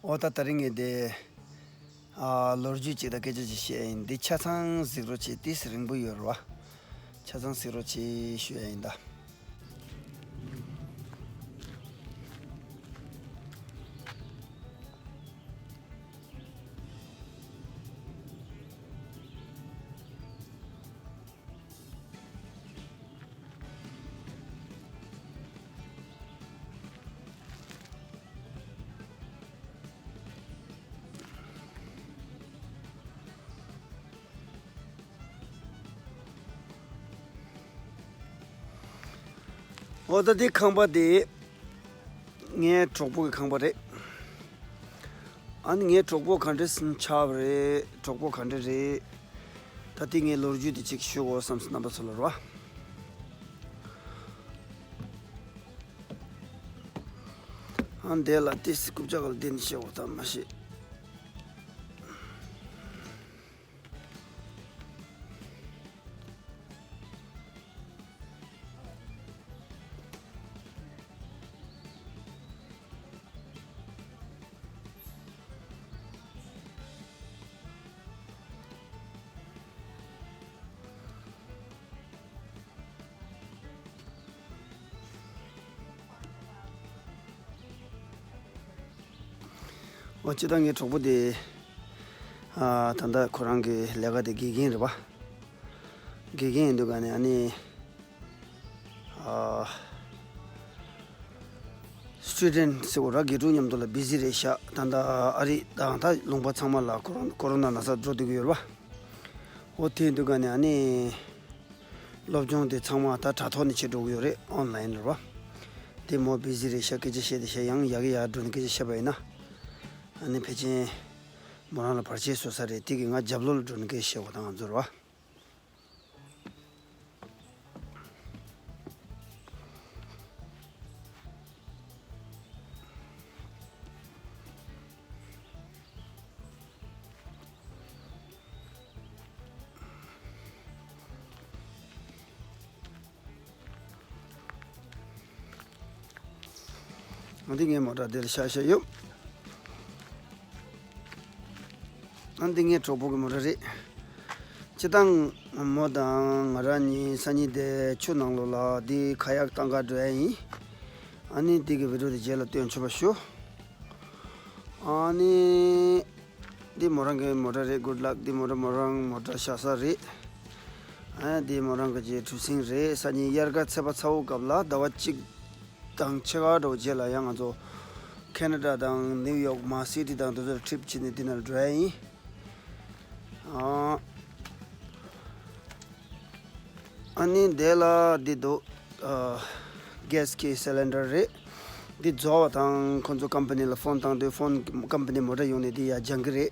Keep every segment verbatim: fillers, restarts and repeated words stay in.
ཨོ་ད་དེ་རིང་ངས་དེ་ཨ་ལོ་རྒྱུས་ཅིག་དང་སྐད་ཆ་ཅིག་བཤད་ཡིན། འདི་ཆ་ཚང་གཟིགས་རོགས་བྱེད། ཏིས་རིང་པོ་ཡོད་རེད་བ། ཆ་ཚང་གཟིགས་རོགས་བྱེད་ཞུ་ཡ་ཡིན་ད། འོ་ད་འདི་ཁང་པ་དེ་ངའི་གྲོགས་པོ་གི་ཁང་པ་རེད། ཨ་ནི་ངའི་གྲོགས་པོ་ག་འདྲས་ཆགས་པ་རེད། གྲོགས་པོ་ག་འདྲས་རེད། ད་དེ་ངའི་ལོ་རྒྱུས་དེ་ཅིག་ཞུ་དགོས་བསམ་སོང་རྣམ་པ་ཚོ་ལ་རེད་བ། ཨ་འདས་ལ་ཏིས་རྐུབ་ཀྱག་ལ་བསྡད་ནས་བཤད་དགོས་ད་མ་ཤེས། འོ་སྤྱིར་བཏང་ངའི་གྲོགས་པོ་དེ་ཨ་ད་ལྟ་ཁོ་རང་གི་ལས་ཀ་དེ་དགེ་རྒན་རེད་པ། དགེ་རྒན་ཡིན་དུས་ག་ནས་ཨ་ནི་ཨ་སི་ཊུ་ཌེན་ཊི་ཟེར་བ་ར་དགེ་ཕྲུག་མཉམ་དུ་ལ་བི་ཟི་རེད་ཤག་ད་ལྟ་ཨ་རི་དང་ད་ལུང་པ་ཚང་མ་ལ་ཀོ་རོ་ཀོ་རོ་ན་ན་ཚ་འགྲོ་བསྡད་ཀྱི་ཡོད་རེད་པ། འོ་དེ་ཡིན་དུས་ག་ནས་ཨ་ནི་སློབ་སྦྱོང་དེ་ཚང་མ་ད་དྲ་ཐོག་ནས་བྱེད་འགྲོ་གི་ཡོད་རེད། ཨོན་ལ་ཡིན་རེད་པ། དེ་མོ་བི་ཟི་རེད་ཤག་སྐད་ཆ་བཤད་དེ་བཤད་ཡང་ཡག་གི་ཡག་འགྲོ་ནས་སྐད་ཆ་བཤད་པ་ཡིན་ན། ཨ་ནི་ཕལ་ཆེར་མོ་རང་ལ་བར་ཆད་བཟོ་ས་རེད། དེ་གི་ང་རྒྱབ་ལོགས་ལ་འགྲོ་ནས་སྐད་ཆ་བཤད་དགོས་ད་ང་ཚོ་རེད་པ། ཨ་འདི་ངའི་མོ་ཊ་འདིར་ཤག་ཤག་ཡོད། ཨ་འདི་ངའི་གྲོགས་པོ་གི་མོ་ཊ་རེད། སྤྱིར་བཏང་མོ་དང་ང་རང་གཉིས་སང་ཉིན་དེ་ཆུ་ནང་ལོགས་ལ་འདི་ཁ་ཡག་བཏང་ག་འགྲོ་ཡ་ཡིན། ཨ་ནི་འདི་གི་བི་ཌི་ཡོ་དེ་རྗེས་ལ་སྟོན་ཆོག་པ་ཞུ། ཨ་ནི། འདི་མོ་རང་གི་མོ་ཊ་རེད། Good luck. འདི་མོ་ཊ་མོ་རང་མོ་ཊ་བཞག་ས་རེད། ཨ་འདི་མོ་རང་གི་རྗེས་གྲུ་གཟིངས་རེད། སང་ཉིན་དབྱར་ཁ་ཚེས་པ་ཚ་བོ་སྐབས་ལ་ཟླ་བ་གཅིག་དང་ཕྱེད་ཀ་འགྲོ་རྗེས་ལ་ཡང་ང་ཚོ་ཁེ་ན་ཌ་དང་ནིའུ་ཡོག་མ་སི་ཊི་དང་དེ་ཚོར་ཊི་རིབ་བྱས་ནས་འདི་ནང་འགྲོ་ཡ་ཡིན། ཨ། ཨ་ནི་དེ་ལ་འདི་འདུག་ཨ། གྷེ་སི་གི་སི་ལིན་ཌར་རེད། འདི་རྫོགས་པ་དང་ཁོང་ཚོ་ཀམ་པ་ནི་ལ་ཕོན་བཏང་དུས་ཕོན་ཀམ་པ་ནི་མོ་ཊ་ཡོང་ནས་འདི་ཡར་སྦྱང་གི་རེད།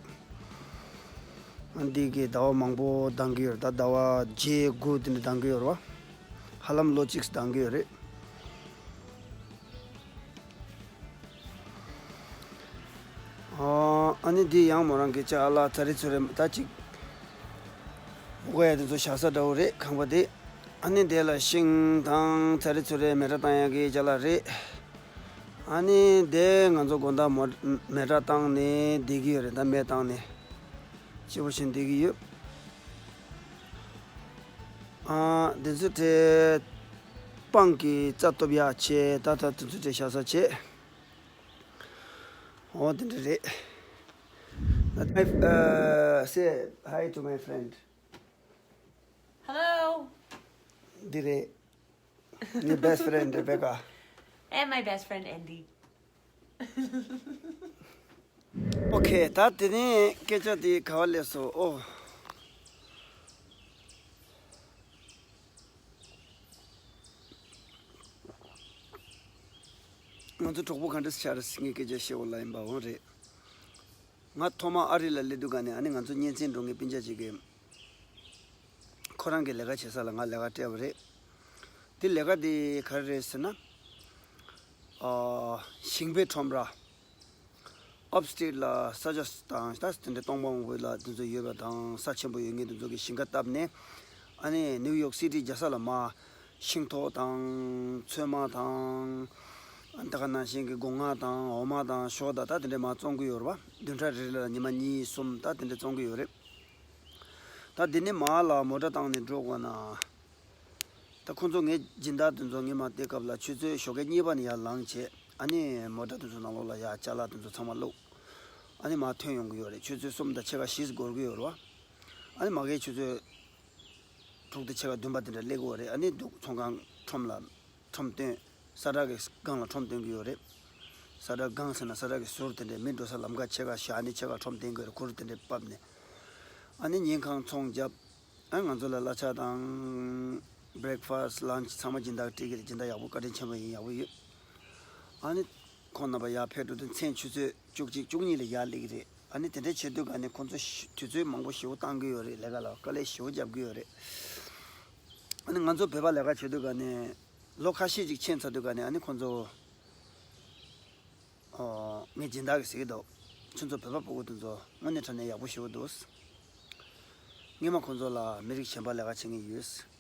ཨ་འདི་གི་ཟླ་བ་མང་པོ་འདང་གི་ཡོད་རེད། ད་ཟླ་བ་བརྒྱད་དགུ་དེ་འདྲ་འདང་གི་ཡོད་རེད་བ། ཧ་ལམ་ལོ་གཅིག་འདང་གི་ཡོད་རེད། ཨ་ནི་འདི་ཡང་མོ་རང་གི་ཅ་ལག་ཚ་རེ་ཚུ་རེ་ད་ཅིག་འུ་ག་ཡ་དེ་ཚོ་བཞག་ས་འདྲ་བོ་རེད་ཁང་པ་དེ། ཨ་ནི་དེ་ལ་ཤིང་དང་ཚ་རེ་ཚུ་རེ་མེ་སྲེག་བཏང་ཡག་གི་ཅ་ལག་རེད། ཨ་ནི་དེ་ང་ཚོ་དགོང་དག་མོ་མེ་སྲེག་བཏང་ནས་བསྡད་ཀྱི་ཡོད་རེད། ད་མེ་བཏང་ནས་སྐྱིད་པོ་ཞིག་བསྡད་ཀྱི་ཡོད། ཨ་དེ་ཚོ་དེ་སྤང་གི་རྩྭ་གཏུབ་ཡག་བྱས། ད་ད་དེ་ཚོ་དེ་བཞག་ས་བྱས། འོ་དེ་འདྲ་རེད། Let me, uh, say hi to my friend. Hello. འདི་རེད། ངའི་best friend Rebecca. And my best friend Andy. Okay, ད་དེ་ནས་སྐད་ཆ་དེ་ག་བ་སླེབས་སོང་། ཨོ། ང་ཚོ་གྲོགས་པོ་ག་འདྲ་ཆགས་རེད་ཟེར་ངས་སྐད་ཆ་བཤད་འོ་ལ་ཡིན་པ་འོང་རེད། ང་ཐོག་མ་ཨ་རི་ལ་སླེབས་དུས་ག་ནས་ཨ་ནི་ང་ཚོ་གཉེན་ཚན་འགྲོ་མཁན་སྤུན་ཀྱག་ཅིག་གིས་ཁོ་རང་གི་ལས་ཀ་བྱེད་ས་ལ་ང་ལས་ཀ་སྤྲད་པ་རེད། དེ་ལས་ཀ་དེ་ག་རེ་རེད་ཟེར་ན། ཨ། ཞིང་པའི་ཁྲོམ་ར། Upstate ལ་ས་ཆ་དང་ད་དེ་འདྲའི་སྟོང་པ་མང་པོ་ལ་དེ་ཚོ་ཡོད་པ་དང་ས་ཆེན་པོ་ཡོད་མཁན་དེ་ཚོ་གི་ཞིང་ཁ་བཏབ་ནས། ཨ་ནི་ནིའུ་ཡོག་སི་ཊི་རྒྱལ་ས་ལ་མར་ཤིང་ཐོག་དང་ཚོད་མ་དང་ ད་ག་ནང་བཞིན་གྱི་སྒོ་ང་དང་འོ་མ་དང་ཞོ་དང་ད་དེ་འདྲས་མར་བཙོང་གི་ཡོད་རེད་བ། བདུན་ཕྲག་རེ་རེ་ལ་ཉི་མ་གཉིས་གསུམ་ད་དེ་འདྲས་བཙོང་གི་ཡོད་རེད། ད་འདི་ནས་མར་ལ་མོ་ཊ་བཏང་ནས་འགྲོ་དགོས་ན། ད་ཁོང་ཚོ་ངའི་སྦྱིན་བདག་དེ་ཚོ་ངས་མར་དེ་སྐབས་ལ་ཆུ་ཚོད་ཞོགས་ཀས་གཉིས་པ་ནས་ཡར་ལངས་བྱས། ཨ་ནི་མོ་ཊ་དེ་ཚོ་ནང་ལོགས་ལ་ཡར་ཅ་ལག་དེ་ཚོ་ཚང་མ་བླུགས། ཨ་ནི་མར་ཐོན་ཡོང་གི་ཡོད་རེད། ཆུ་ཚོད་གསུམ་དང་ཕྱེད་ཀ་བཞི་འགོར་གི་ཡོད་རེད་བ། ཨ་ནི་མ་གིའི་ཆུ་ཚོད་དྲུག་དང་ཕྱེད་ཀ་བདུན་པ་དེ་འདྲ་སླེབས་ཀྱི་ཡོད་རེད། ཨ་ནི་འདུག་ཚོང་ཁང་ཁྲོམ་ལ། ཁྲོམ་སྟོན། ས་བཀྲ་གི་སྒང་ལ་ཁྲོམ་སྟོན་གྱི་ཡོད་རེད། ས་བཀྲ་སྒང་ཟེར་ན་ས་བཀྲ་གི་ཟུར་དེ་འདྲའི་མི་འགྲོ་ས་ལམ་ཁ་ཕྱེད་ཀ་བཞག་ནས་ཕྱེད་ཀ་ཁྲོམ་སྟོན་གྱི་ཡོད་རེད། གུར་དེ་འདྲའི་ཕབ་ནས། ཨ་ནི་ཉིན་གང་ཚོང་བརྒྱབ། ཨ་ང་ཚོ་ལ་གླ་ཆ་དང་། བྷི་རེག་ཕ་སི་ལན་ཆི་ཚང་མ་སྦྱིན་བདག་སྤྲད་ཀྱི་རེད། སྦྱིན་བདག་ཡག་པོ་བཀའ་དྲིན་ཆེན་པོ་ཡིན། ཡག་པོ་ཡོད། ཨ་ནི། ཁོང་རྣམ་པ་ཡར་ཕེབས་འགྲོ་དུས་མཚན་ཆུ་ཚོད་བཅུ་གཅིག་བཅུ་གཉིས་ལ་ཡར་སླེབས་ཀྱི་རེད། ཨ་ནི་དེ་འདྲའི་བྱེད་དུས་ག་ནས་ཁོང་ཚོ་ཞི་དུས་ཚོད་མང་པོ་ཞེ་པོ་བཏང་གི་ཡོད་རེད། ལས་ཀ་ལ་དཀའ་ལས་ཞེ་པོ་རྒྱབ་གི་ཡོད་རེད། ཨ་ནི་ང་ཚོ་བོད་པ་ལས་ཀ་བྱེད་དུས་ག་ནས་ལོ་ཁ་ཤས་ཅིག་ཕྱིན་ཚར་དུས་ག་ནས་ཨ་ནི་ཁོང་ཚོ་ཨོ་ངའི་སྦྱིན་བདག་གིས་ཟེར་གྱི་འདུག་ཁྱོད་ཚོ་བོད་པ་ཕྲུ་གུ་དེ་ཚོ་དངོས་གནས་དྲང་གནས་ཡག་པོ་ཞེ་པོ་འདུག་སྔོན་མ་ཁོང་ཚོ་ལ་མི་རིགས་གཞན་པ་ལས་ཀ་བྱེད་མཁན་ཡོད།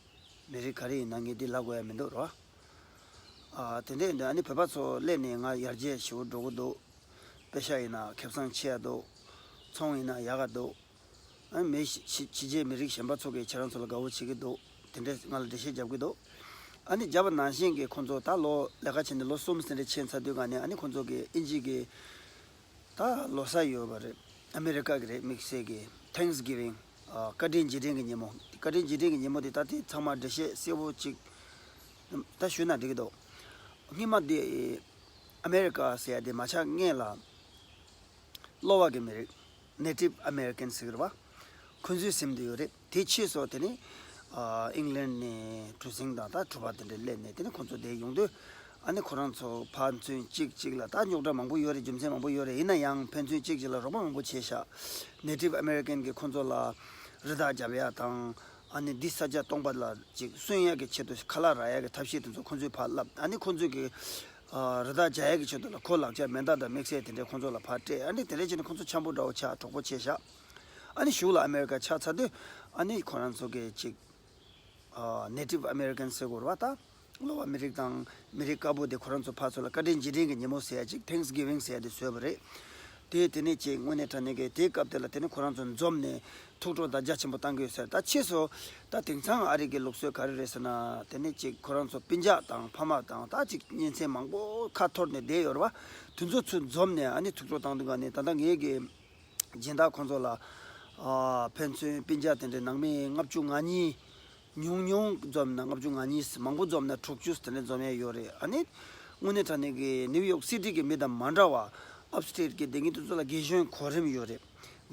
མི་རིགས་ག་རེ་ཡིན་ན་ངས་འདི་ལབ་དགོས་ཡ་མི་འདུག་རོ། ཨ་དེ་འདྲ་ཡིན་དུས་ཨ་ནི་བོད་པ་ཚོ་སླེབས་ནས་ང་ཡར་རྒྱས་ཞེ་པོ་འགྲོ་གི་འདུག་དཔེ་ཤག་ཡིན་ན་ཁེ་བཟང་ཆེ་ཡ་འདུག་ཚོང་ཡིན་ན་ཡག་ག་འདུག་ཨ་ནི་མི་ཕྱི་ཕྱི་རྒྱལ་མི་རིགས་གཞན་པ་ཚོ་གིས་ཁྱེད་རང་ཚོ་ལ་དགའ་བོ་བྱེད་ཀྱི་འདུག་དེ་འདྲས་ང་ལ་འགྲེལ་བཤད་རྒྱབ་ཀྱི་འདུག་ཨ་ནི་རྒྱབ་པ་ནང་བཞིན་གྱི་ཁོང་ཚོ་ད་ལོ་ལས་ཀ་བྱས་ནས་ལོ་གསུམ་ཟིན་རེ་ཕྱིན་ཚར་དུས་ག་ནས་ཨ་ནི་ཁོང་ཚོ་གིས་དབྱིན་ཇི་གི་ད་ལོ་གསར་ཡོད་པ་རེད། ཨ་མི་རི་ཀ་གི་རེད། དམིགས་བསལ་གྱི་Thanksgiving ཨ་བཀའ་དྲིན་རྗེས་དྲན་གྱི་ཉིན་མོ། བཀའ་དྲིན་རྗེས་དྲན་གྱི་ཉིན་མོ་དེ་ད་དེ་ཚང་མ་འགྲེལ་བཤད་གསལ་པོ་ཅིག་ད་ཞུས་ན་འགྲིག་གི་འདུག་སྔོན་མ་དེ་ཨ་མི་རི་ཀ་ཟེར་ཡ་དེ་མ་ཆགས་སྔོན་ལ། གློ་བ་གི་མི་རིགས། Native American ཟེར་གི་རེད་བ། ཁོང་ཚོའི་ཟིན་དུ་ཡོད་རེད། དེ་ཕྱིས་སུ་དེ་ནི་ཨ་ཨིང་ལན་ནས་གྲུ་གཟིངས་དང་ད་གྲུ་པ་དེ་འདྲ་སླེབས་ནས་དེ་ནི་ཁོང་ཚོ་དེ་ཡོང་དུས་ཨ་ནི་ཁོ་རང་ཚོ་ཕན་ཚུན་གཅིག་གཅིག་ལ་ད་རྙོག་དྲ་མང་པོ་ཡོད་རེད། རྒྱུ་མཚན་མང་པོ་ཡོད་རེད། ཡིན་ན་ཡང་ཕན་ཚུན་གཅིག་གཅིག་ལ་རོགས་པ་མང་པོ་བྱས་ཤག Native American གིས་ཁོང་ཚོ་ལ་རི་དྭགས་རྒྱབ་ཡ་དང་། ཨ་ནི་འདི་ས་ཆ་སྟོང་པ་ལ་ཅིག་སོན་ཡ་གི་ཆེད་དུ་ཁ་ལག་རག་ཡ་གི་ཐབས་ཤེས་དེ་ཚོ་ཁོང་ཚོས་ཕར་བསླབས། ཨ་ནི་ཁོང་ཚོས་གི་ཨ་རི་དྭགས་རྒྱག་ཡ་གི་ཆེད་དུ་ལ་ཁོ་ལག་ཆ་མེ་མདའ་དང་དམིགས་བསལ་དེ་འདྲས་ཁོང་ཚོ་ལ་ཕར་སྤྲད། ཨ་ནི་དེ་འདྲས་བྱས་ནས་ཁོང་ཚོ་འཆམ་པོ་འདྲ་བོ་ཆགས་གྲོགས་པོ་བྱས་ཤག་ཨ་ནི་གཞུག་ལ་ཨ་མེ་རི་ཀ་ཆགས་ཚར་དུས་ཨ་ནི་ཁོ་རང་ཚོ་གི་ཅིག་ཨ་Native American ཟེར་དགོས་རེད་བ། ད་གློ་བ་མི་རིགས་དང་མི་རིགས་དཀར་པོ་དེ་ཁོ་རང་ཚོ་ཕར་ཚུར་ལ་བཀའ་དྲིན་རྗེས་དྲན་གྱི་ཉིན་མོ་ཟེར་ཡ་ཅིག Thanksgiving ཟེར་ཡ་དེ་བཟོས་པ་རེད། དེ་དེ་ནས་ཅིག་དངོས་གནས་དྲང་གནས་ཀྱི་དེའི་སྐབས་དེ་ལ་དེ་ནི་ཁོ་རང་ཚོ་འཛོམས་ནས་ཐུགས་སྤྲོ་དང་རྒྱ་ཆེན་པོ་བཏང་གི་ཡོད་ཟེར། ད་ཕྱིས་སུ་ད་དེང་སང་ཨ་རི་གི་ལུགས་སྲོལ་ག་རེ་རེད་ཟེར་ན། དེ་ནས་ཅིག་ཁོ་རང་ཚོ་སྤུན་ཀྱག་དང་ཕ་མ་དང་ད་ཅིག་གཉེན་ཚན་མང་པོ་ཁ་འཐོར་ནས་བསྡད་ཡོད་རེད་བ། དེ་ཚོ་ཚུར་འཛོམས་ནས་ཨ་ནི་ཐུགས་སྤྲོ་བཏང་དུས་ག་ནས་ད་ལྟ་ངའི་གི་སྦྱིན་བདག་ཁོང་ཚོ་ལ་ཨ་ཕན་ཚུན་སྤུན་ཀྱག་དེ་འདྲའི་ནང་མི་ལྔ་བཅུ་ང་གཉིས། ཉུང་ཉུང་འཛོམས་ན་ལྔ་བཅུ་ང་གཉིས། མང་པོ་འཛོམས་ན་དྲུག་ཅུ་དེ་འདྲ་འཛོམས་ཡས་ཡོད་རེད། ཨ་ནི་དངོས་གནས་དྲང་གནས་ཀྱི་ནིའུ་ཡོག་སི་ཊི་གི་མི་དང་མ་འདྲ་བ། ཨབ་སི་ཊེཊ་གི་སྡོད་མཁན་དེ་ཚོ་ལ་རྒན་གཞོན་གོ་རིམ་ཡོད་རེད།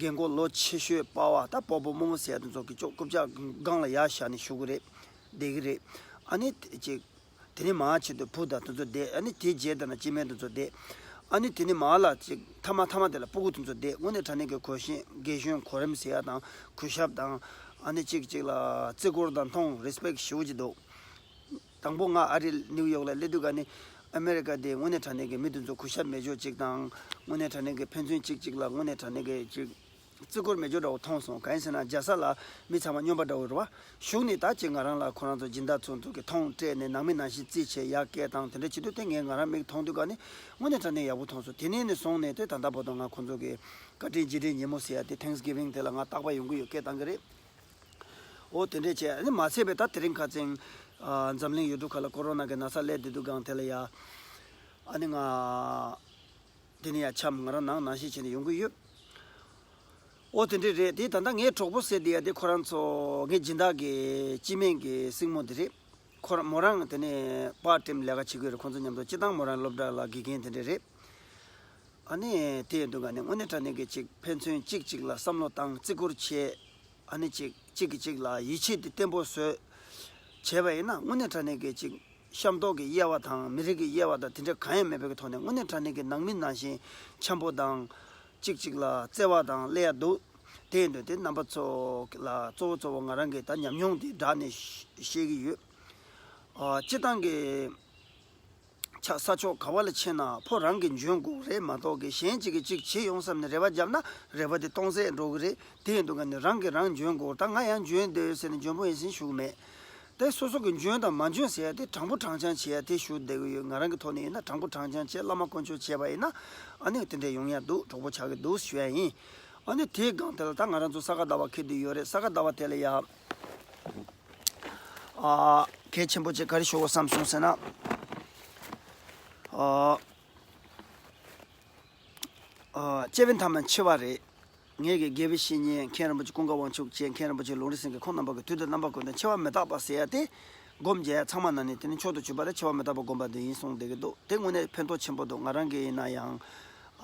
རྒན་གོག་ལོ་ཆེ་ཤོས་པ་ཕ་ད་སྤོ་བོ་རྨོ་མོ་ཟེར་ཡ་དེ་ཚོ་གི་ཅོག་རྐུབ་བཀྱག་སྒང་ལ་ཡར་བཞག་ནས་བཞུགས་གི་རེད། བསྡད་ཀྱི་རེད། ཨ་ནི་ཅིག་དེ་ནས་མར་ཕྱིན་དུས་བུ་དང་དེ་ཚོ་བསྡད། ཨ་ནི་དེའི་རྗེས་དེ་ན་སྐྱེ་དམན་དེ་ཚོ་བསྡད། ཨ་ནི་དེ་ནས་མར་ལ་ཅིག་མཐའ་མ་མཐའ་མ་དེ་ལ་སྤུ་གུ་དེ་ཚོ་བསྡད། དངོས་གནས་དྲང་གནས་ཀྱི་གོ་ཤེས་རྒན་གཞོན་གོ་རིམ་ཟེར་ཡ་དང་གུས་ཞབས་དང་། ཨ་ནི་གཅིག་གཅིག་ལ་བརྩི་བཀུར་དང་མཐོང་རི་སི་པེག་ཞེ་པོ་ཅིག་འདུག་དང་པོ་ང་ཨ་རི་ནིའུ་ཡོག་ལ་སླེབས་དུས་ག་ནི་ཨ་མེ་རི་ཀ་དེ་དངོས་གནས་དྲང་གནས་ཀྱི་མི་དེ་ཚོ་གུས་ཞབས་མེད་ཕྱོགས་གཅིག་དང་། དངོས་གནས་དྲང་གནས་ཀྱི་ཕན་ཚུན་གཅིག་གཅིག་ལ་དངོས་གནས་དྲང་གནས་ཀྱི་ཅིག་བརྩི་བཀུར་མེད་རྒྱུ་འདྲ་བོ་མཐོང་སོང་། གང་ཡིན་ཟེར་ན་རྒྱལ་ས་ལ་མི་ཚང་མ་སྨྱོན་པ་འདྲ་བོ་རེད་བ། གཞུག་ནས་ད་ཅིག་ང་རང་ལ་ཁོ་རང་ཚོ་སྦྱིན་བདག་ཚོ་ཚོ་གི་མཐོང་སྤྲད་ནས་ནང་མི་ནང་བཞིན་རྩིས་བྱས་ཡར་སྐད་བཏང་དེ་འདྲ་བྱེད་དུས་དེ་ངས་ང་རང་མིག་མཐོང་དུས་ག་ནི་དངོས་གནས་དྲང་གནས་ཡག་པོ་མཐོང་སོང་། དེ་ནས་ནས་བཟུང་ནས་དེ་ད་ལྟ་བར་དུ་ང་ཁོ་ཚོ་གི་བཀའ་དྲིན་རྗེས་དྲན་ཉིན་མོ་ཟེར་ཡ་དེ་Thanksgiving དེ་ལ་ང་རྟག་པར་ཡོང་གི་ཡོད། སྐད་བཏང་གི་རེད། འོ་དེ་འདྲས་བྱས་ཨ་ནི་མ་ཚད་པའི་ད་དེ་རིང་ཁ་སང་ཨ་འཛམ་གླིང་ཡུལ་གྲུ་ཁག་ལ་ཀོ་རོ་ན་གི་ན་ཚ་སླེབས་བསྡད་དུས་སྒང་དེ་ལ་ཡ་ཨ་ནི་ང་དེ་ནས་ཡར་འཁྱམས་ང་རང་ནང་ནང་བཞིན་བྱས་ནས་ཡོང་གི་ཡོད། ཨོ་དེ་འདྲས་རེད། དེ་ད་ལྟ་ངའི་གྲོགས་པོ་ཟེར་དེ་ཡ་དེ་ཁོ་རང་ཚོ་ངའི་སྦྱིན་བདག་གི་སྤྱི་སྨན་གྱི་སྲིང་མོ་དེ་རེད། ཁོ་རང་མོ་རང་དེ་ནས་པར་ཊེམ་ལས་ཀ་བྱེད་ཀྱི་ཡོད་རེད། ཁོང་ཚོ་མཉམ་དུ་སྤྱི་བཏང་མོ་རང་སློབ་གྲྭ་ལ་དགེ་རྒན་དེ་འདྲས་རེད། ཨ་ནི་དེ་ཡིན་དུས་ག་ནས་དངོས་གནས་དྲང་གནས་ཀྱི་ཅིག་ཕན་ཚུན་གཅིག་གཅིག་ལ་བསམ་བློ་བཏང་བརྩི་བཀུར་བྱེད། ཨ་ནི་ཅིག་གཅིག་གིས་གཅིག་ལ་ཡིད་ཆེས་དེ་བརྟན་པོ་བཟོས་བྱས་པ་ཡིན་ན་དངོས་གནས་དྲང་གནས་ཀྱི་ཅིག་ཤ་མདོག་གི་དབྱེ་བ་དང་མི་རིགས་ཀྱི་དབྱེ་བ་དང་དེ་འདྲ་གང་ཡང་མེད་པའི་གི་ཐོག་ནས་དངོས་གནས་དྲང་གནས་ཀྱི་ནང་མི་ནང་བཞིན་འཆམ་པོ་དང་གཅིག་གཅིག་ལ་བརྩེ་བ་དང་སླེབས་ཡ་འདུག་དེ་ཡིན་དུས་དེ་རྣམ་པ་ཚོ་ལ་གཙོ་བོ་གཙོ་བོ་ང་རང་གི་ད་ཉམས་མྱོང་དེ་བསྒྲགས་ནས་བཤད་ཀྱི་ཡོད། ཨ་སྤྱི་བཏང་གི་ཆ་ས་ཕྱོགས་ག་བ་ལ་ཕྱིན་ན་ཕོ་རང་གིས་འཇོན་དགོས་རེད་མ་གཏོགས་གི་གཞན་གཅིག་གིས་གཅིག་བྱེད་ཡོང་བསམ་ནས་རེ་བ་བརྒྱབ་ན་རེ་བ་དེ་སྟོང་ཟད་འགྲོ་གི་རེད། དེ་ཡིན་དུས་ག་ནས་རང་གིས་རང་འཇོན་དགོས། ད་ང་ཡང་འཇོན་འདོད་ཟེར་ནས་འཇོན་པོ་ཡིན་ཟེར་ཞུ་གི་མེད། དེ་སོ་སོ་གི་འཇོན་དང་མ་འཇོན་ཟེར་ཡ་དེ་དྲང་པོ་དྲང་རྐྱང་བྱེད་ཡ་དེ་ཞུ་བསྡད་གི་ཡོད། ང་རང་གི་ཐོག་ནས་ཡིན་ན་དྲང་པོ་དྲང་རྐྱང་བྱས། བླ་མ་དཀོན་མཆོག་བྱས་པ་ཡིན་ན་ཨ་ནི་དེ་འདྲས་ཡོང་ཡ་འདུག་གྲོགས་པོ་ཆགས་ཀྱི་འདུག་ཞུ་ཡ་ཡིན། ཨ་ནི་དེའི་སྒང་དེ་ལ་ད་ང་རང་ཚོ་ས་ག་ཟླ་བ་འཁེལ་བསྡད་ཡོད་རེད། ས་ག་ཟླ་བ་དེ་ལ་ཡ་ཨ་གལ་ཆེན་པོ་ཅིག་ག་རེ་ཞུ་དགོས་བསམ་སོང་ཟེར་ན། ཨ་ཨ་སྐྱེ་བའི་མཐའ་མ་འཆི་བ་རེད། ངེད་ཀྱི་དགེ་བའི་བཤེས་གཉེན་མཁན་རིན་པོ་ཆེ་ཀུན་དགའ་དབང་ཕྱུག་བཅས་མཁན་རིན་པོ་ཆེ་ལུང་རིགས་ཟིན་གྱི་ཁོང་རྣམ་པ་གི་དུས་དང་རྣམ་པ་ཀུན་ཏུ་འཆི་བ་མི་རྟག་པ་ཟེར་ཡ་དེ་སྒོམ་བྱས་ཡ་ཚང་མ་ན་ནི་དེ་ནི་མཆོག་ཏུ་གྱུར་པ་དེ་འཆི་བ་མི་རྟག་པ་སྒོམ་པ་དེ་ཡིན་གསུངས་བསྡད་ཀྱི་འདུག་དེ་དངོས་གནས་ཕན་ཐོགས་ཆེན་པོ་འདུག་ང་རང་གི་ཡིན་ན་ཡང་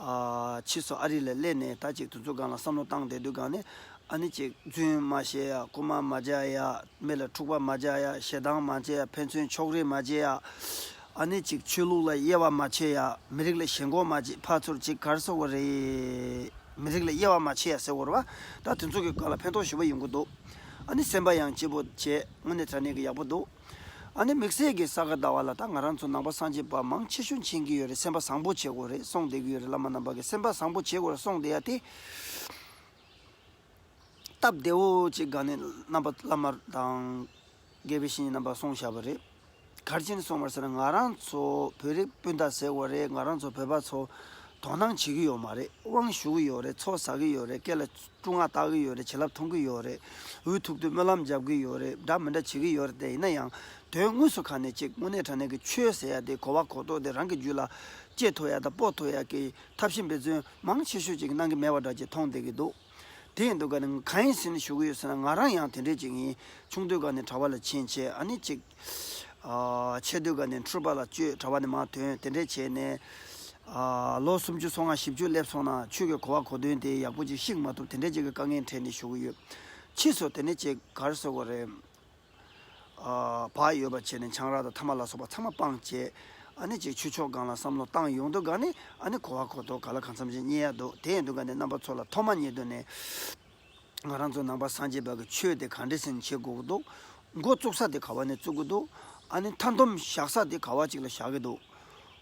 ཨ་ཕྱིས་སུ་ཨ་རི་ལ་སླེབས་ནས་ད་ཅིག་དུས་ཚོད་སྒང་ལ་བསམ་བློ་བཏང་བསྡད་དུས་སྒང་ནས་ཨ་ནི་ཅིག་རྫུན་མ་བཤད་ཡ། རྐུ་མ་མ་རྒྱག་ཡ། མི་ལ་འཁྲུག་པ་མ་རྒྱག་ཡ། ཞེ་སྡང་མ་བྱེད་ཡ། ཕན་ཚུན་ཕྱོགས་རིས་མ་བྱེད་ཡ། ཨ་ནི་ཅིག་ཆོས་ལུགས་ལ་དབྱེ་བ་མ་ཕྱེ་ཡ། མི་རིགས་ལ་ཞེན་ཁོག་མ་བྱེད། ཕར་ཚུར་ཅིག་ག་རེ་ཟེར་དགོས་རེད། མི་རིགས་ལ་དབྱེ་བ་མ་ཕྱེ་ཡ་ཟེར་དགོས་རེད་པ། ད་དེ་ཚོ་གི་སྒང་ལ་ཕན་ཐོགས་ཞེ་པོ་ཡོང་གི་འདུག་ཨ་ནི་སེམས་པ་ཡང་སྐྱིད་པོ་བྱས། དངོས་གནས་དྲང་གནས་ཀྱི་ཡག་པོ་འདུག་ཨ་ནི་དམིགས་བསལ་གྱི་ས་ག་ཟླ་བ་ལ་ད་ང་རང་ཚོ་ནང་པ་སངས་རྒྱས་པ་མང་ཆེ་ཤོས་མཁྱེན་གྱི་ཡོད་རེད། སེམས་པ་བཟང་པོ་བྱེད་དགོས་རེད་གསུངས་བསྡད་ཀྱི་ཡོད་རེད། བླ་མ་རྣམ་པ་གིས་སེམས་པ་བཟང་པོ་བྱེད་དགོས་རེད་གསུངས་བསྡད་ཡ་དེ། སྟབས་བདེ་བོ་ཅིག་སྒང་ནས་རྣམ་པ་བླ་མ་དང་དགེ་བའི་བཤེས་གཉེན་རྣམ་པ་གསུངས་བཞག་པ་རེད། ག་རེ་བྱས་ནས་གསུངས་པ་རེད་ཟེར་ན། ང་རང་ཚོ་བོད་རིགས་སྤུན་ཟླ་ཟེར་དགོས་རེད། ང་རང་ཚོ་བོད་པ་ཚོ་དོ་སྣང་བྱེད་ཀྱི་ཡོད་མ་རེད། དབང་ཞུ་གི་ཡོད་རེད། ཚོགས་བསགས་ཀྱི་ཡོད་རེད། སྐེ་ལ་སྐྲུ་ནག་བཏགས་ཀྱི་ཡོད་རེད། བྱིན་རླབས་ཐོབ་ཀྱི་ཡོད་རེད། འུ་ཐུག་དུས་སྨོན་ལམ་རྒྱབ་ཀྱི་ཡོད་རེད། འདྲ་མི་འདྲ་བྱེད་ཀྱི་ཡོད་རེད། དེ་ཡིན་ན་ཡང་དོན་དངོས་སུ་ག་ནས་ཅིག་དངོས་གནས་དྲང་གནས་ཀྱི་ཆོས་ཟེར་ཡ་དེ་གོ་བ་གོ་རྟོགས་དེ་རང་གི་རྒྱུད་ལ་སྐྱེ་ཐུབ་ཡ་དང་སྤོ་ཐུབ་ཡ་གི་ཐབས་ཤེས་འབད་བརྩོན་མང་ཆེ་ཤོས་ཅིག་གནང་གི་མེད་པ་འདྲ་ཅིག་མཐོང་བསྡད་ཀྱི་འདུག་དེ་ཡིན་དུས་ག་ནས་གང་ཡིན་ཟེར་ནས་ཞུ་གི་ཡོད་ཟེར་ན། ང་རང་ཡང་དེ་འདྲས་ཅིག་ཡིན། ཆུང་དུས་ག་ནས་གྲྭ་པ་ལ་ཕྱིན་བྱས། ཨ་ནི་ཅིག་ཨ་ཆེ་དུས་ག་ནས་འཁྲུལ་པ་ལ་སྤྱོད། གྲྭ་པ་ནས་མར་ཐོན། དེ་འདྲས་བྱས་ནས་ཨ་ལོ་སུམ་ཅུ་སོ་ལྔ་བཞི་བཅུ་སླེབས་སོང་ན་ཆོས་ཀྱི་གོ་བ་གོ་དོན་དེ་ཡག་པོ་ཅིག་ཤེས་མ་ཐུབ། དེ་འདྲས་ཅིག་གི་དཀའ་ངལ་འཕྲད་ནས་ཞུ་གི་ཡོད། ཕྱིས་སུ་དེ་ནས་ཅིག་ག་རེ་ཟེར་དགོས་རེད། ཨ་བག་ཡོད་པ་བྱས་ནས་ཆང་རག་དང་ཐ་མག་ལ་སོགས་པ་ཚང་མ་སྤངས་བྱས། ཨ་ནི་ཅིག་ཆོས་ཕྱོགས་སྒང་ལ་བསམ་བློ་བཏང་ཡོང་དུས་ག་ནས་ཨ་ནི་གོ་བ་གོ་རྟོགས་ག་ལ་གང་འཚམ་ཞིག་རྙེད་ཡ་འདུག་དེ་ཡིན་དུས་ག་ནས་རྣམ་པ་ཚོ་ལ་ཐོག་མ་ཉིད་དུ་ནས་ང་རང་ཚོ་ནང་པ་སངས་རྒྱས་པ་གི་ཆོས་དེ་ག་འདྲས་ཟེར་ནས་བྱེད་དགོས་ཀྱི་འདུག་འགོ་བཙུགས་ས་དེ་ག་བ་ནས་བཙུགས་ཀྱི་འདུག་ཨ་ནི་མཐའ་སྡོམ་བཞག་ས་དེ་ག་བ་ཅིག་ལ་བཞག་གི་འདུག་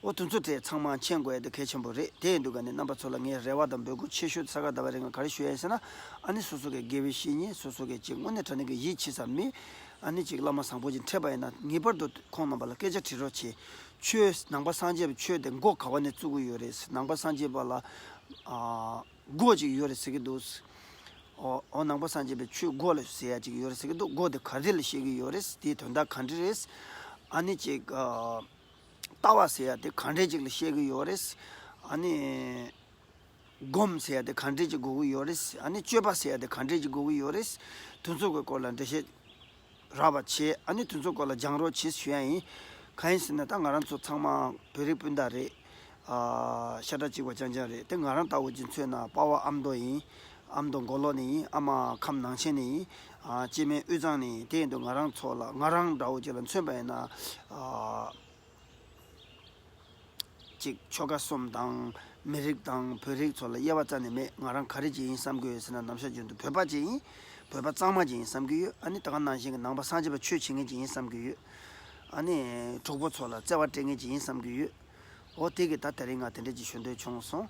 འོ་དེ་ཚོ་དེ་ཚང་མ་མཁྱེན་དགོས་ཡ་དེ་གལ་ཆེན་པོ་རེད། དེ་ཡིན་དུས་ག་ནས་རྣམ་པ་ཚོ་ལ་ངས་རེ་བ་དང་འབོད་སྐུལ་ཆེ་ཤོས་ས་ག་ཟླ་བ་རེ་ང་ག་རེ་ཞུ་ཡ་ཡིན་ཟེར་ན། ཨ་ནི་སོ་སོ་གི་དགེ་བའི་བཤེས་གཉེན། སོ་སོ་གི་ཅིག་དངོས་གནས་དྲང་གནས་ཀྱི་ཡིད་ཆེས་ས་མི། ཨ་ནི་ཅིག་བླ་མ་བཟང་པོ་ཅིག་འཕྲད་པ་ཡིན་ན་ངེས་པར་དུ་ཁོང་རྣམ་པ་ལ་སྐད་ཆ་དྲི་རོགས་བྱེད། ཆོས་ནང་པ་སངས་རྒྱས་པའི་ཆོས་དེ་འགོ་ག་བ་ནས་བཙུགས་ཀྱི་ཡོད་རེད། ནང་པ་སངས་རྒྱས་པ་ལ་ཨ་འགོ་ཅིག་ཡོད་རེད་ཟེར་གྱི་འདུག་འོ་འོ་ནང་པ་སངས་རྒྱས་པའི་ཆོས་འགོ་ལ་ཟེར་ཡ་ཅིག་ཡོད་རེད་ཟེར་གྱི་འདུག་འགོ་དེ་ག་རེ་ལ་བཤད་ཀྱི་ཡོད་རེད། དེའི་དོན་དག་ག་འདྲ་རེད། ཨ་ནི་ཅིག་ཨ། ལྟ་བ་ཟེར་ཡ་དེ་ག་འདྲས་ཅིག་ལ་བཤད་ཀྱི་ཡོད་རེད། ཨ་ནི་སྒོམ་ཟེར་ཡ་དེ་ག་འདྲས་ཅིག་དགོས་ཀྱི་ཡོད་རེད། ཨ་ནི་སྤྱོད་པ་ཟེར་ཡ་དེ་ག་འདྲས་ཅིག་དགོས་ཀྱི་ཡོད་རེད། དེ་ཚོ་གི་སྐོར་ལ་འགྲེལ་བཤད་རགས་པ་བྱས། ཨ་ནི་དེ་ཚོ་སྐོར་ལ་སྦྱང་རོགས་བྱེད་ཞུ་ཡ་ཡིན། གང་ཡིན་ཟེར་ན་ད་ང་རང་ཚོ་ཚང་མ་བོད་རིགས་སྤུན་ཟླ་རེད། ཨ་ཤ་ཁྲག་གཅིག་པ་རྐྱང་རྐྱང་རེད། དེ་ང་རང་ལྟ་བུ་ཅིག་མཚོན་ན་དཔའ་བོ་ཨ་མདོ་ཡིན། ཨ་མདོ་མགོ་ལོག་ནས་ཡིན། ཨ་མ་ཁམས་ནང་ཆེན་ནས་ཡིན། ཨ་སྐྱེ་དམན་དབུས་གཙང་ནས་ཡིན། དེ་ཡིན་དུས་ང་རང་ཚོ་ལ་ང་རང་འདྲ་བོ་ཅིག་ལ་མཚོན་པ་ཡིན་ན། ཨ། གཅིག་ཆོལ་ཁ་གསུམ་དང་མི་རིགས་དང་བོད་རིགས་ཚོ་ལ་དབྱེ་བ་རྩ་ནས་མེད། ང་རང་ག་རེ་ཅིག་ཡིན་བསམ་གྱི་ཡོད་ཟེར་ན། ནམ་ཞག་རྒྱུན་དུ་བོད་པ་ཅིག་ཡིན། བོད་པ་གཙང་མ་ཅིག་ཡིན་བསམ་གྱི་ཡོད། ཨ་ནི་ད་ག་ནང་བཞིན་གྱི་ནང་པ་སངས་རྒྱས་པ་ཆོས་བྱེད་མཁན་ཅིག་ཡིན་བསམ་གྱི་ཡོད། ཨ་ནི་གྲོགས་པོ་ཚོ་ལ་བརྩེ་བ་སྤྲད་མཁན་ཅིག་ཡིན་བསམ་གྱི་ཡོད། འོ་དེ་གི་ད་དེ་རིང་ང་དེ་འདྲ་ཅིག་ཞུ་འདོད་བྱུང་སོང་།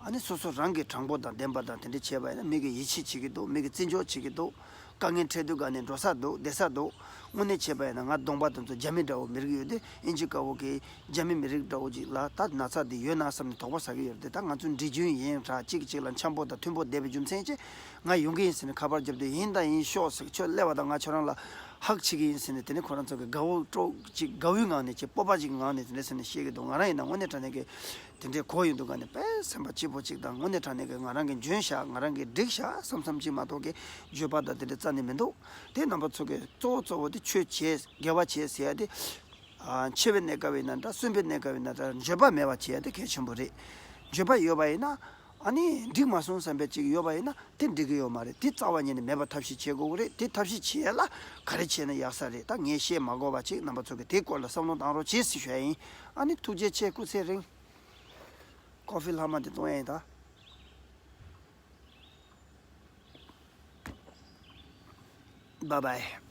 ཨ་ནི་སོ་སོ་རང་གི་དྲང་པོ་དང་བདེན་པ་དང་དེ་འདྲ་བྱས་པ་ཡིན་ན་མི་གིས་ཡིད་ཆེས་བྱེད་ཀྱི་འདུག་མི་གིས་བརྩི་འཇོག་བྱེད་ཀྱི་འདུག་དཀའ་ངལ་འཕྲད་དུས་ག་ནས་འགྲོ་ས་འདུག་བསྡད་ས་འདུག་དངོས་གནས་བྱས་པ་ཡིན་ན་ང་གདོང་པ་དེ་ཚོ་རྒྱ་མི་འདྲ་བོ་མི་རིགས་ཡོད་དེ། ཨིན་ཇི་དཀར་པོ་གི་རྒྱ་མི་མི་རིགས་འདྲ་བོ་ཅིག་ལ་ད་ན་ཚ་དེ་ཡོད་ན་བསམ་ནས་དོགས་པ་ཟ་གི་ཡོད་རེད་དེ། ད་ང་ཚོ་འདྲིས་རྒྱུན་ཡིན་ར། གཅིག་གིས་གཅིག་ལ་འཆམ་པོ་དང་མཐུན་པོ་བསྡད་པའི་རྒྱུ་མཚན་གྱིས་ང་ཡོང་གི་ཡིན་ཟེར་ནས་ཁ་པར་བརྒྱབ་དུས་ཡིན་དང་ཡིན་ཤོག་ཟེར། ཁྱོད་སླེབས་པ་དང་ང་ཁྱོད་རང་ལ་ཧག་བྱེད་ཀྱི་ཡིན་ཟེར་ནས། དེ་ནས་ཁོ་རང་ཚོ་གི་དགའ་བོ་སྤྲོ་ཅིག་དགའ་བོའི་ངང་ནས་ཅིག་སྤོབས་པ་ཅིག་ངང་ནས་དེ་འདྲ་ཟེར་ནས་བཤད་ཀྱི་འདུག་ང་རང་ཡིན་ན་དངོས་གནས་དྲང་གནས་ཀྱི་དེ་འདྲའི་གོ་ཡོང་དུས་ག་ནས་དཔེ་སེམས་པ་སྐྱིད་པོ་ཅིག་དང་། དངོས་གནས་དྲང་གནས་ཀྱི་ང་རང་གི་འཇོན་ཤག་ང་རང་གི་འགྲིག་ཤག་བསམ་བསམ་ཅིག་མ་གཏོགས་ཀྱི་འགྱོད་པ་དང་དེ་འདྲ་རྩ་ནས་མི་འདུག་དེ་རྣམ་པ་ཚོ་གི་གཙོ་བོ་གཙོ་བོ་དེ་ཆོས་བྱེད་དགེ་བ་བྱེད་ཟེར་ཡ་དེ། ཨ་འཆི་བའི་གནས་སྐབས་ཡིན་ན་འདྲ། གསོན་པའི་གནས་སྐབས་ཡིན་ན་འདྲ། འགྱོད་པ་མེད་པ་བྱེད་ཡ་དེ་གལ་ཆེན་པོ་རེད། འགྱོད་པ་ཡོད་པ་ཡིན་ན། ཨ་ནི་འགྲིག་མ་སོང་བསམ་པའི་ཅིག་ཡོད་པ་ཡིན་ན་དེ་འགྲིག་གི་ཡོད་མ་རེད། དེ་རྩ་བ་ཉིད་ནས་མེད་པ་ཐབས་ཤེས་བྱེད་དགོས་ཀྱི་རེད། དེ་ཐབས་ཤེས་བྱེད་ཡ་ལ་ག་རེ་བྱས་ན་ཡག་ས་རེད། ད་ངས་བཤད་མ་དགོས་པ་ཅིག་རྣམ་པ་ཚོ་གི་དེའི་སྐོར་ལ་བསམ་བློ་བཏང་རོགས་བྱེད་ཟེར་ཞུ་ཡ་ཡིན། ཨ་ནི་ཐུགས་རྗེ་ཆེ། སྐུ་ཚེ་རིང་། ཀོ་ཧྥི་ལྷག་མ་དེ་གཏོང་ཡ་ཡིན་ད། Bye bye.